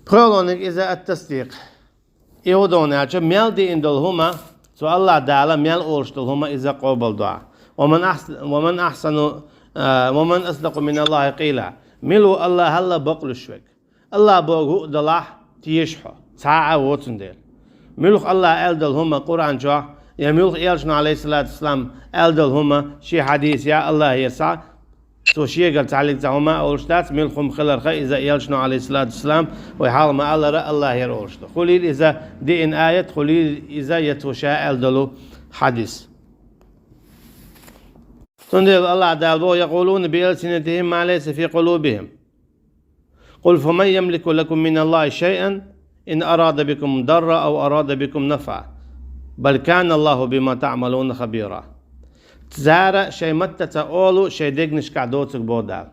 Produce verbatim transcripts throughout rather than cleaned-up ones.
ПхоьалгӀаниг иза ат-тасдикъ. И хӀун ду аьлча, мел деана долу хӀума, цу АллахӀ Дала мел олуш долу хӀума иза къобалдо. Ва ман ахс-, ва ман ахсану, а, ва ман асдакъу миналлахӀи къийла. Мила ву АллахӀал бакълуьйш верг? АллахӀ бохург хӀун а далахь, теша хьо, цхьа а воцу цундела. Муьлха АллахӀа аьлла долу хӀума Къуръан чохь, я муьлха элчано, Ӏалайхиссалату вассалам, аьлла долу хӀума шен хьадисехь АллахӀера схьа, цо шегара цхьаллиг цхьа хӀума а олуш дац, муьлха хӀума хиларх иза элчано, Ӏалайхиссалату вассалам, вай хьалха ма-аллара, АллахӀера олуш ду. Хуьлийла иза деана аят, хуьлийла иза я цо ша аьлла долу хьадис. Цундела АллахӀ Дала боху: «Якъулуна би алсинатихим ма лайса фи къулубихим». «Къул фаман ямлику лакум миналлахи шайъан ин арада бикум дарра ав арада бикум нафъа. Бал кана Аллаху бима таъмалуна хабира». Цара шайн маттаца олу шайн дегнашкахь доцург боху Дала.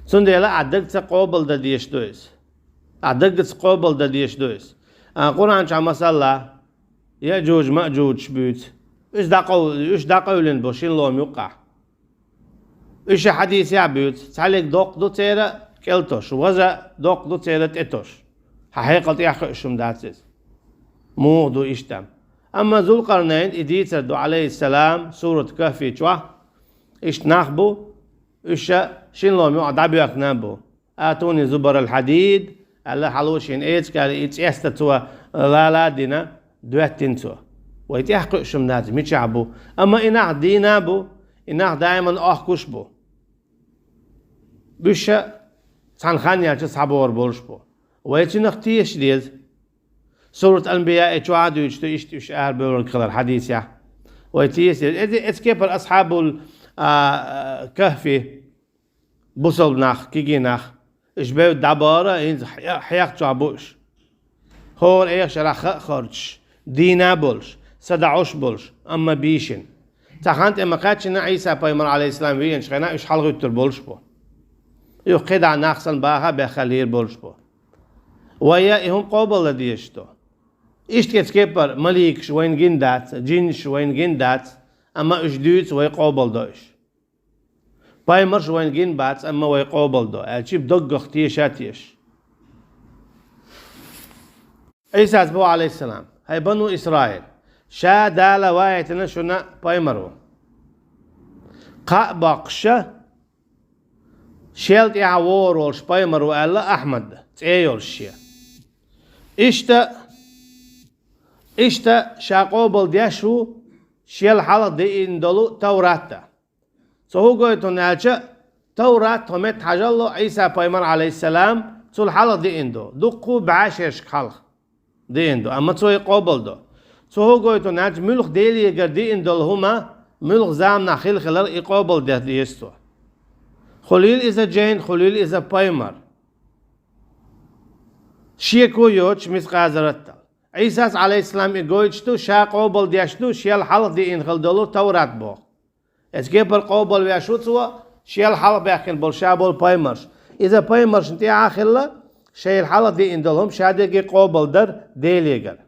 Цундела ахь дагца къобалдан дезаш ду иза. Ахь дагца къобалдан дезаш ду иза. А Къуръан чохь масала, Яъжуж-Маъжужаш буьйцу. Уьш дӀакъов-, уьш дӀакъевлина бу шина лома юккъахь. Уьш а хьадисехь буьйцу, цхьаллиг доккха ду церан кӀел тош, важа доккха ду церан тӀе тош. Хьан хьекъал тӀехь а хууш хӀума дац иза. Муха ду иштта? Амма Зулкъарнайн и дийцар ду, Ӏалайхиссалам, сурат Кахфи чохь. Иштта нах бу, уьш а шина лома юкъахь дӀабоьхкина бу. «Атуни зубарал хьадид», аьлла, хьало шена эца аьлла, и цӀеста цо лала а дина, доьттина цо. Вай тӀехь а кхуьуш хӀума дац, мичахь бу. Амма и нах дийна бу, и нах даиман охкуш бу. Уьш а цхьана хан яьлча схьабогӀур болуш бу. Вай цуьнах теша деза. Сурат Анбияъ чохь а дуьйцуш ду, иштта уьш арабевлларг хилар хьадисехь. Вай теша деза. Эцу, эцу кепара асхьабул, а, а, Кахфи. Бусалба нах, кегий нах, уьш бевдда дӀабахара, хӀинца хьех-, хьех чохь бу уьш. ХӀора эха шарахь хаа а харцуш, дийна а болуш, садаӀуш а болуш, амма бийшина. Цхьа хан тӀе ма-кхаьччина, Ӏийса пайхамар, Ӏалайхиссалам, веанчу хенахь уьш хьалагӀуьттур болуш бу. Юха кхидӀа нах санна баха а баьхна лийр болуш бу. Вай а и хӀума къобалдан дезаш ду. Иштта эцу кепара маликаш вайна гина дац, джинаш вайна гина дац, амма уьш дуьйцу, вай къобалдо уьш. Пайхамарш вайна гина бац, амма вай къобалдо, аьлча даггах теша а теша. Ӏийсас боху, Ӏалайхиссалам: «ХӀай, бану Исраил, ша Дала ваийтина шуна пайхамар ву. Кхаъ боккхуша, шел тӀаьхьа вогӀур волуш пайхамар ву», аьлла Ахьмад, цӀе йолуш шен. Иштта, иштта ша къобалдеш ву шел хьалха деана долу Таврат а. Цо хӀун гойту аьлча, Таврат, хӀокху метта хьажал, Ӏийса пайхамар, Ӏалайхиссалам, цул хьалха деана ду, дуккха а бӀе шерашка хьалха деана ду, амма цо и къобалдо. Цо хӀун гойту аьлча, муьлха Делегара деана долу хӀума, муьлха заманахь хилла хилар, и къобалдеш деза цо. Хуьлийла иза джайн, хуьлийла иза пайхамар. Шеко йоцуш, мискъал зарратал. Ӏийсас, Ӏалайхиссалам, и гойтуш ду, ша къобалдеш ду шел хьалха деана хилла долу Таврат боху. Эцу кепара къобалвеш ву цо шел хьалха баьхкина болу ша болу пайхамарш. Иза пайхамаршна тӀаьхьа а хилла, шел хьалха деана долу хӀума ша дерриге къобалдар Делегара.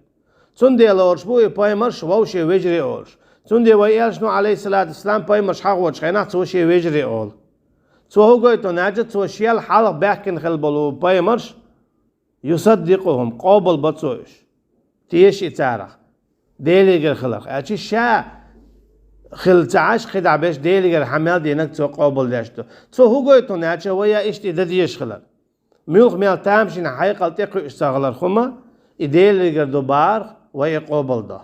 Цундела лоруш бу и пайхамарш вовшийн вежарий олуш. Цундела вай элчано, Ӏалайхиссалату вассалам, пайхамарш хьахочу хенахь цо шен вежарий олу. Цо хӀун гойту аьлча, цо шел хьалха баьхкина хилла болу пайхамарш, «юсаддикъухум», къобалбо цо уьш. Теша и царах. Делегара хиларх. Аьлча ша хилла ца Ӏаш, кхидӀа берш Делегара хьан мел динарг цо къобалдеш ду. Цо хӀун гойту аьлча, вай а иштта и дан дезаш хилар. Муьлха мел тамашийна хьекъал тӀекхуьуш ца хиларх хӀума, и Делегара ду бахарх, вай и къобалдо.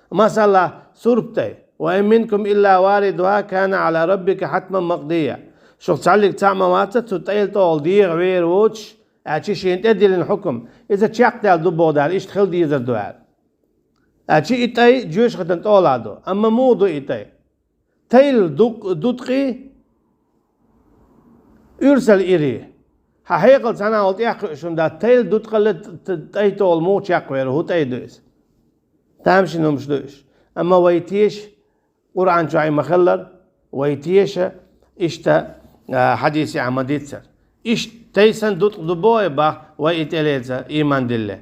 Масала, сурпа тай: «Ва ин минкум илла варидуха кана Ӏала раббика хьатман макъдийя». Шух цхьаллиг цхьаъ ма вац цу тӀайла тӀехула дегӀан вер воцуш, аьлча шена тӀедиллина хӀукум, иза чекхдаьлла ду боху Дала, иштта хила дезар ду аьлла. Аьлча и тӀай жоьжахатин тӀехула ду, амма муха ду и тӀай? Тайла дукъ-, дуткъий, уьрсал ирий. Хьан хьекъал цхьана а волу тӀекхуьуш хӀума дац, тайла дуткъалла т-, т-, тӀай тӀехула муха чекхвер, хӀун тӀай ду иза? Тамашийна хӀумаш ду уьш. Амма вай теша, Къуръан чохь и ма-хиллара, вай теша, иштта, а, хьадисехь ма-дийццара. Иштта тайсан дуткъа ду боху бах, вай и тӀелеца, ийман дилле.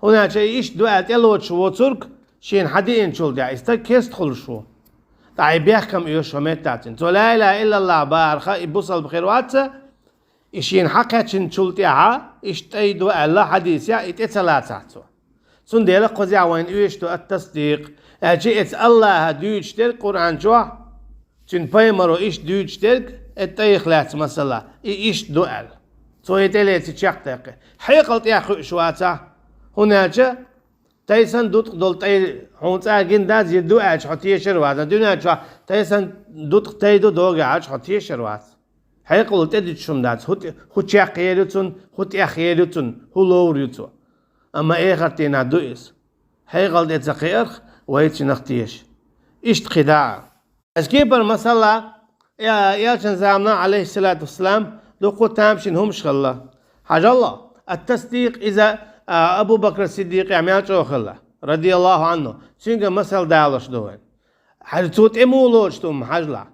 ХӀунда аьлча и иштта ду аьлла тӀелоцуш воцург, шена хьан деанчул тӀаьхьа и стаг керста хуьлуш ву. Ткъа и бехкам оьшу хӀокху меттехь цуьнан. Цо ла илаха иллаллах бахарх и бусалба хир вац, И шена хьакхаьчначул тӀаьхьа иштта тӀай ду аьлла хьадисехь, и тӀе ца лацахь цо. Цундела кхузахь вайна оьшуш ду ат-тасдикъ. Аьлча эца Аллаха дуьйцуш дерг Къуръан чохь, цуьнан пайхамаро иштта дуьйцуш дерг, эца тӀайх лаьцна масала, и иштта ду аьлла. Цо и тӀелеци чекхдаккхи. Хьекъал тӀехь кхуьуш вацахь, хӀунда аьлча тайсан дуткъа долу тӀай хьуна цкъа гина дац, я ду аьлча хьо тешар вац. Дуьнен чохь тайсан дуткъа тӀай ду догахь аьлча хьо тешар вац. Хьекъало тӀедуьтуш хӀума дац, хӀу тӀе-, хӀу чекхъер ю цунна, хӀу тӀехъер ю цунна, хӀу ловр ю цо. Амма эхарт дийнахь ду иза. Хьекъал тӀе ца кхиарх, вай цуьнах теша. Иштта кхин даа. Ас кепара масала, я-, элчан замана, алейхиссалату вассалам, дуккха тамашийна хӀумаш хилла. Хьажалла, ат-тасдикъ иза, а, Абу Бакр Сиддикъехь мел чӀогӀа хилла, радияллаху анху. Цуьнга масал далош ду вайн. Хьажа цо тӀе муха лоцуш ду хӀума хьажалахь.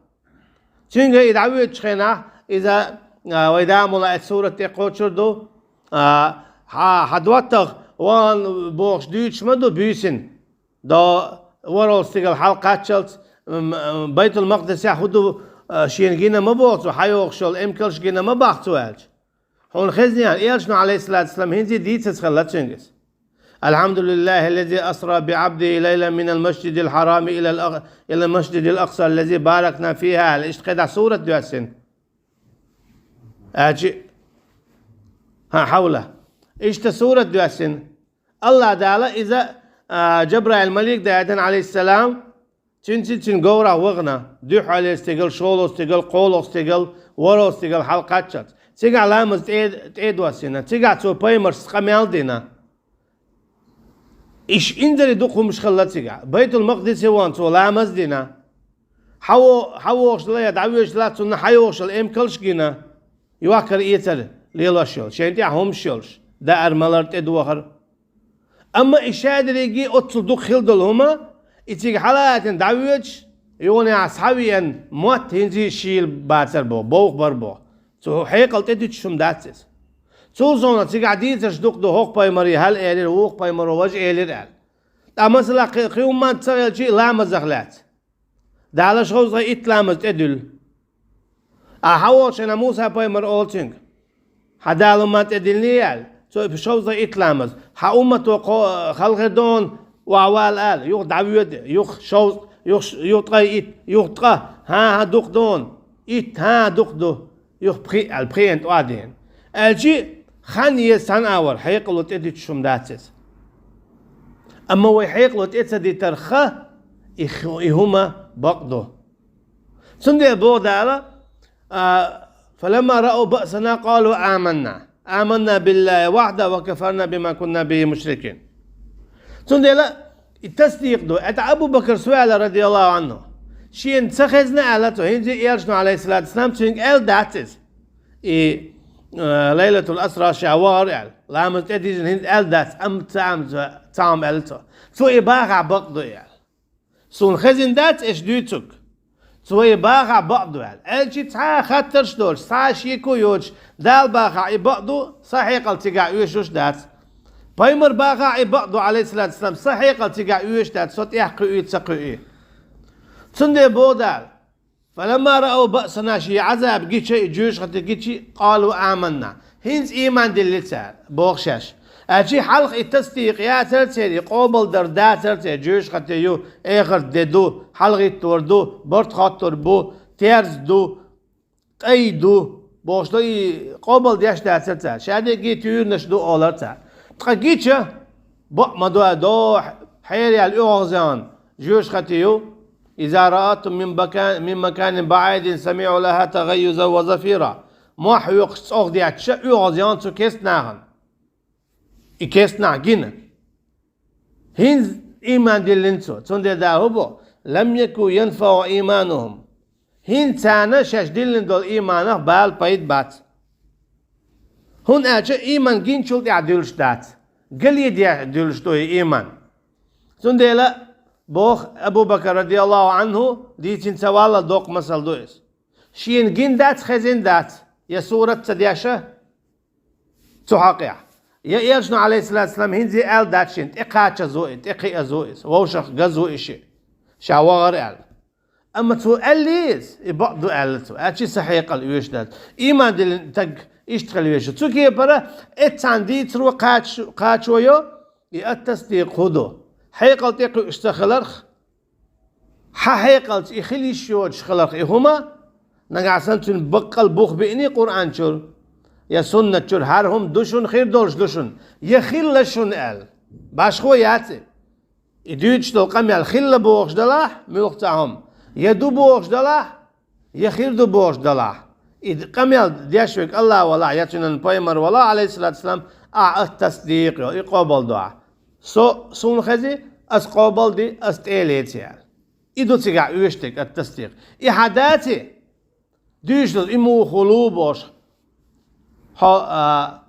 Цуьнга и дӀавоьдучу хенахь, иза, а, вай да мула эцу сурат тӀе кхочур ду, а, хьа-, хьан доттагӀа ван бохуш дуьйцуш ма ду буьйсина. До ворхӀалгӀа стигала хьалакхаччалц, м, м, Байтул-Макъдисехь хӀу ду, а, шена гина ма боху цо, хьайогӀуш йолу эмкалш гина ма боху цо аьлча. Хьуна хезнехь, элчано, алейхиссалату вассалам, хӀинца а дийцаза хилла цуьнга иза. «Алхьамдулиллахи ллази асра би абдихи лайлан минал масжидил хьарами илал ак-, илал масжидил акъса ллази баракна фихи», аьлла, иштта кхидӀа сурат доьссина. Аьлча, хьан хьавла. Иштта сурат доьссина. Аллах Дала иза, а, Джабраил малик даьтан, алейхиссалам, цуьнца цуьнан говрахь вахана, дуьххьарлера стигала, шолгӀа стигала, кхоалгӀа стигала, ворхӀалгӀа стигала хьалакхаччалц. Цигахь ламаз тӀе-, тӀе а доссийна, цигахь цо пайхамаршца къамел а дина. Иштта инзаре дукха хӀумаш хилла цигахь. Байтул-Макъдисе вахана цо ламаз а дина. Хьаво-, хьавогӀуш дала я дӀавоьдуш дала цунна хьайогӀуш йолу эмкалш а гина. Йохкар-эцар лелош йолу, шайна тӀехь хӀумаш йолуш, даар-малар, тӀедохар. Амма и шадерриге оццул дукха хила долу хӀума, и цига хьалаатина дӀавоьдуш, юханехьа схьавеана мотт хӀинца а шийла бацар боху, бовха бар боху. Цо хьекъал тӀедуьтуш хӀума дац иза. Цул совнаха цигахь дийцарш дукха ду, хӀокху пайхамаре хӀара элира, вукху пайхамаро важа элира аьлла. Ткъа масала кхин, кхин хӀумма ца хилча а ламазах лаьцна. Дала шовзткъе итт ламаз тӀедуьллу. Ахьа вахчана Муса-пайхамар олу цуьнга: «Хьан Дала хӀумма тӀедиллиний?» – аьлла. Цо: «Шовзткъе итт ламаз». «Хьан уммато кхо-, хала хир ду хьуна, охьавала», – аьлла. Юха дӀавоьду, юха шовзткъа, юха ш-, юха ткъе итт, юха ткъа. «ХӀан-хӀа, дукха ду хьуна». «Итт, хӀан, дукха ду». Юха пхиъ аьлла, пхиъна тӀе а деана. Аьлчи, хан еза цхьана а вара, хьекъало тӀедуьтуш хӀума дац иза. Амма вай хьекъало тӀе ца дитарх, и ху-, и хӀума бакъ ду. Цундела боху Дала, а: «Фаламма раав баъсана, къалу аманна. Аманна биллахи вахда ва кафарна бима кунна бихи мушрикин». Цундела и тасдикъ ду. ХӀета Абу Бакр Су аьлла, радияллаху анху, шена ца хезна аьлла цо, хӀинца а Элчано, алейхиссалату вассалам, цуьнга аьлла дац иза. И, э, Лайлатул Асра ша вахара аьлла, ламаз тӀедижина хӀинца аьлла дац, амма ца, амма ца, ца хӀума аьлла цо. Цо и бахахь бакъ ду аьлла. Суна хезна дац аша дуьйцург. Цо и бахахь бакъ ду аьлла. Аьлчи цхьа а хаттарш доцуш, цхьа а шеко йоцуш, Дала бахахь и бакъ ду, сан хьекъал цигахь оьшуш дац. Пайхамар бахахь и бакъ ду, алейхиссалату вассалам, сан хьекъал цигахь оьшуш дац, со тӀехь кхуьуьйту, ца кхуьуьйту. Цундела боху Дала: «Фаламма раав баъсана», шен Ӏазаб гича, и жоьжахати гича, къалу аманна. ХӀинца ийман диллира цара, боху шаьш. Аьлчи хьалха и тасдикъ яцара церан, и къобалдар дацара церан, жоьжахати ю, эхарт де ду, хьалагӀиттор ду, барт хоттур бу, терза ду, тӀай ду, бохуш ду, и къобал деш дацара цара. Шадерриге туьйранаш ду олара цара. Ткъа гича, бакъ ма ду, до хьераяьлла оьгӀазъян жоьжахати ю. «Иза раатум мин бака-, мин маканин баӀидин самиӀу лаха тагӀайюзан ва зафира». Мохь хьоькхуш цӀогӀа детташ оьгӀазъян цу кестнахана. И кестнахь гина. ХӀинца ийман диллина цо. Цундела Дала хӀун боху: «Лам яку янфаӀу ийманухум». ХӀинца царна шаьш диллина долу ийманах бала пайда бац. ХӀунда аьлча ийман гинчул тӀаьхьа дуьллуш дац. Гале де дуьллуш ду и ийман. Цундела боху Абу Бакр, радияллаху анху, дийцина ца валлал доккха масал ду иза. Шена гина дац, хезна дац, я сурат ца деша, цу хьокъехь. Я Элчано, алейхиссалату вассалам, хӀинца а аьлла дац шена, тӀекхачаза ву и, тӀекхиаза ву иза, вовшах газа ву и шиъ, ша вахара аьлла. Амма цо аьллий иза, и бакъ ду аьлла цо. Аьлча са хьекъал оьшуш дац. Иман диллина стаг иштта хила веза. Цу кепара эццахь дийцаро кхачо, кхачо йо, и ат-тасдикъ хӀун ду? Хьекъал тӀекхуьуш ца хиларх, хьан хьекъалца и хила йиш йоцуш хиларх и хӀума, нагахь санна цуьнан баккъал бух биъний Къуръан чуьра, я суннат чуьра, хӀара хӀума ду шуна, хир долуш ду шуна, я хилла шуна аьлла. Башхо яц и. И дуьйцуш долу къамел хилла бохуш делахь, муьлхха цхьа хӀума, я ду бохуш делахь, я хир ду бохуш делахь, и къамел деш верг АллахӀ валахь, я цуьнан пайхамар валахь, Ӏалайхиссалату вассалам, ахь ат-тасдикъ йо, и къобал до ахь. Со, суна хези, ас къобал ди, ас тӀе а леци аьлла. И ду цигахь оьшуш дерг ат-тасдикъ. И хьан даций? Дуьйцуш долу и муха лу бохуш, хьо, а,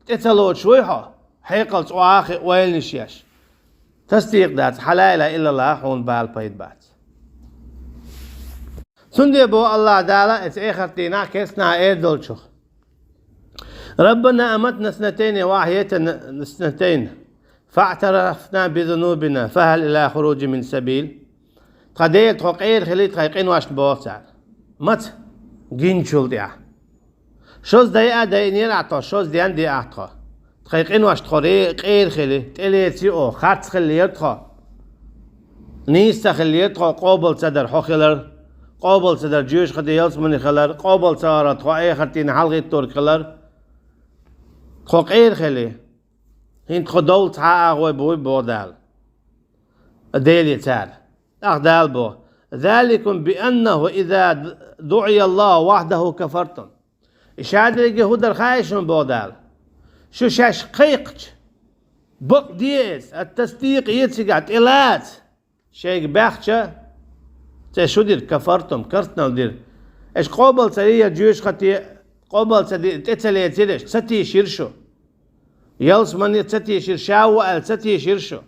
тӀе ца лоцуш вуй хьо, хьекъалца охьа а хи ойланаш еш. Тасдикъ дац, хьан ла илаха иллаллахь хьуна бала пайда бац. Цундела боху АллахӀ Дала, эца эхарт дийнахь кестнахь эр долчух: «Раббана аматна снатайни ва ахьяйтана снатайни, фаътарафна би зунубина, фахал ила хуружи мин сабил». Тхан Дела, тхо къера хили тхайн къиношна боху цара. Маца? Гиначул тӀаьхьа. Шозза дайа а дайинера ахь тхо, шозза ден а де ахь тхо. Тхайн къинош тхо ре-, къера хили, тӀелеци оха, харц хиллера тхо. Нийса ца хиллера тхо, къобал ца дара хьо хилар, къобал ца дара жоьжахати ялсамани хилар, къобал ца вара тхо эхарт дийнахь хьалхийтторг хилар. Тхо къера хили. ХӀинца тхо довлла цхьа а агӀой буй боху Дала. Деле цара. ТӀаккха Дала боху: «Заликум би аннаху иза дуӀия Аллаху вахьдаху кафартум». И шадерриге хӀун дара хаьий шуна боху Дала? Шу шаьш кхайкхича, бакъ де иза, ат-тасдикъ е цигахь, тӀелаца. Шайга баьхча, цӀе шу дира, кафартум, картнал дира. Аша къобал ца дира, я жоьжахати къобал ца дира, тӀе ца лецира аша, ца тийшира шу. Ялсамани ца тийшира, ша ву аьлла ца тийшира шу.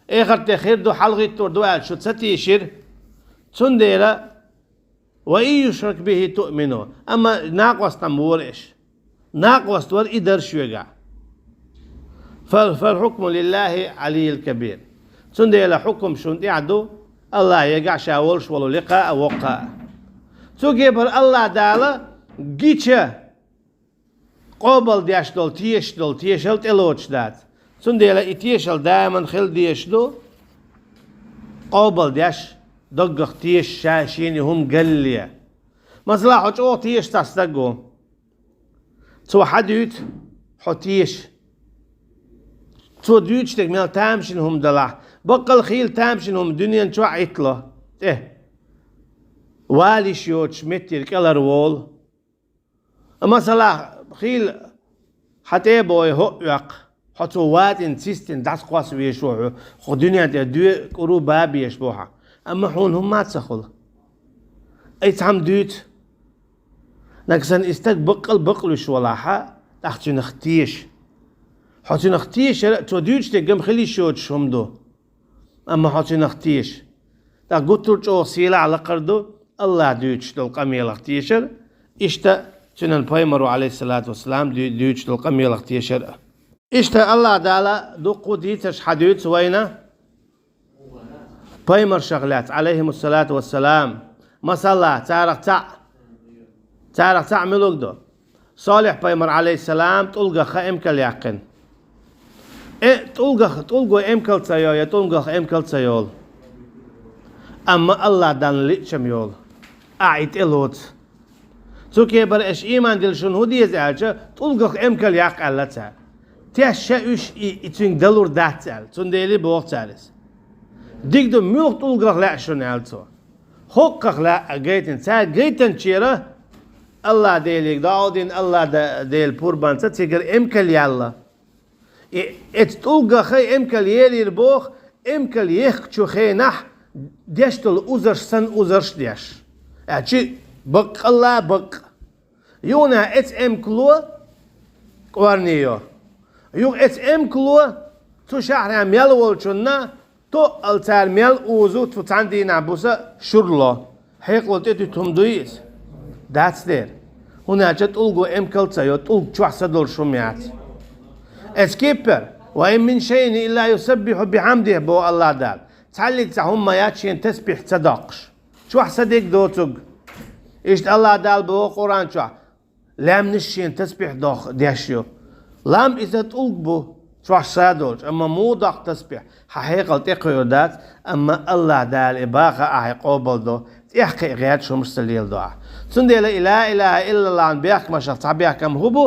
Эхарт де хир ду, хьалхийтур ду аьлла шу ца тийшира. Цундела, «Ва ин юшрак бихи туъмину». Амма накъост ма вора аша. Накъост вара и дара шуьга. «Фал, фал хьукму лиллахи алийил кабир». Цундела хьукум шуна тӀехь ду, АллахӀегахь, ша волуш волу лекха а, воккха а. Цу кепара АллахӀ Дала гича, къобал деш долу, тешаш долу тешал тӀелоцуш дац. Цундела и тешал даиман хила дезаш ду, къобал деш, даггах тешаш, ша шена хӀума галле. Масала, хьо чӀогӀа тешаш цхьа стаг ву. Цо хьан дуьйцу, хьо теша. Цо дуьйцуш дерг мел тамашийна хӀума далахь, баккъал хийла тамашийна хӀума дуьнен чохь а иттало тӀе. Вала йиш йоцуш меттера кӀелхьарволу. Масала, хийла хьан тӀе а бохий хӀоъ оьккху, хьо цо вацӀина, цистина дӀасакхосса везаш ву хьо, хьо дуьнен тӀе доь кӀуру ба безаш бу хьан. Амма хьуна хӀумма а ца хуьлу. Ай цхьамма дуьйцу. Нагахь санна и стаг баккъал бакълуьйш валахь, тӀаккха цуьнах теша. Хьо цуьнах тешар а, цо дуьйцуш дерг а хила йиш йоцуш хӀума ду. Амма хьо цуьнах теша. ТӀаккха гуттар а чӀогӀа сийлахь лакхара ду АллахӀ дуьйцуш долу къамелах тешар, иштта цуьнан пайхамаро, алейхиссалату вассалам, дуь-, дуьйцуш долу къамелах тешар а. Иштта АллахӀ Дала дуккха а дийцарш хьадуьйцу вайна пайхамаршах лаьцна, алейхимуссалату вассалам. Масала, царах цхьаъ, царах цхьаъ муьлург ду? Солихь-пайхамар, алейхиссалам, тӀулгах эмкал яьккхина. Э, тӀулгах, тӀулго эмкал ца йо, я тӀулгах эмкал ца йолу. Амма АллахӀ Далла лиъчам йолу. Ахь и тӀе лоцу. Цу кепара аша ийман дилла шуна хӀун деза аьлча, тӀулгах эмкал яккха аьлла цара. Тешша уьш и, и цуьнга далур дац аьлла. Цундела боху цара иза. Дика ду, муьлха тӀулгах лаьа шуна аьлла цо. ХӀокхах лаьа гайтина. Цара гайтанчера АллахӀ Делига доӀа дина, АллахӀ Да-, Делан пурбанца цигара эмкал яьлла. И эцу тӀулгах эмкал елийра боху, эмкал ехкачу хенахь деш долу узарш санна узарш деш. Аьлча баккъалла баккъа. Юханехь эцу эмкало кӀорни йо. Юха эцу эмкало цу шахьарехь мел волчунна тоъал цара мел узу цу цхьана дийнахь буса шура ло. Хьекъал тӀе дуьту хӀума дуй иза? Дац дера. ХӀунда аьлча тӀулго эмкал ца йо, тӀулг чохь са долуш хӀума яц. Эцу кеппара: «Ва ин мин шайин илла юсаббиху бихьамдихи», – боху АллахӀ Дала. Цхьаллиг цхьа хӀума ма яц шена тасбихь ца доккхуш. чохь са дерг доцург. Иштта Аллах Дала боху Къуръан чохь: «Лаьмнаш шена тасбихь дох деш ю». Лам иза тӀулг бу, чохь са долчу, амма муха доккху тасбихь, хьан хьекъал тӀекхуьур дац, амма Аллах Дала и баха ахьа къобалдо, тӀехкхиа гӀерташ хӀумаш ца леладо ахьа. Цундела и ла илаха иллаллахьан бехкамашах цхьа бехкам хӀун бу?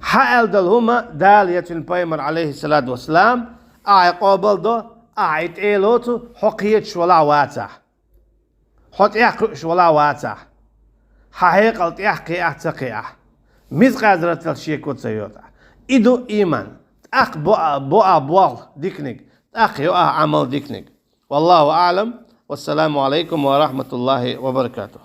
Хьан аьлла долу хӀума Дала я цуьнан пайхамар, алейхиссалату вассалам, ахьа къобалдо, ахьа и тӀе лоцу, хьо кхеташ валахь вацахь. Хьо тӀехкхуьуш вала вацахь, хьан хьекъал тӀехкхиахь, ца кхиахь, миза къаьзратал шеко ца йотахь. И ду ийман. ТӀаккха бо а, бо а болх диканиг, тӀаккха йо а Ӏамал диканиг. Валлаху аълам. Вассаламу алайкум ва рахматуллахи ва баракатух.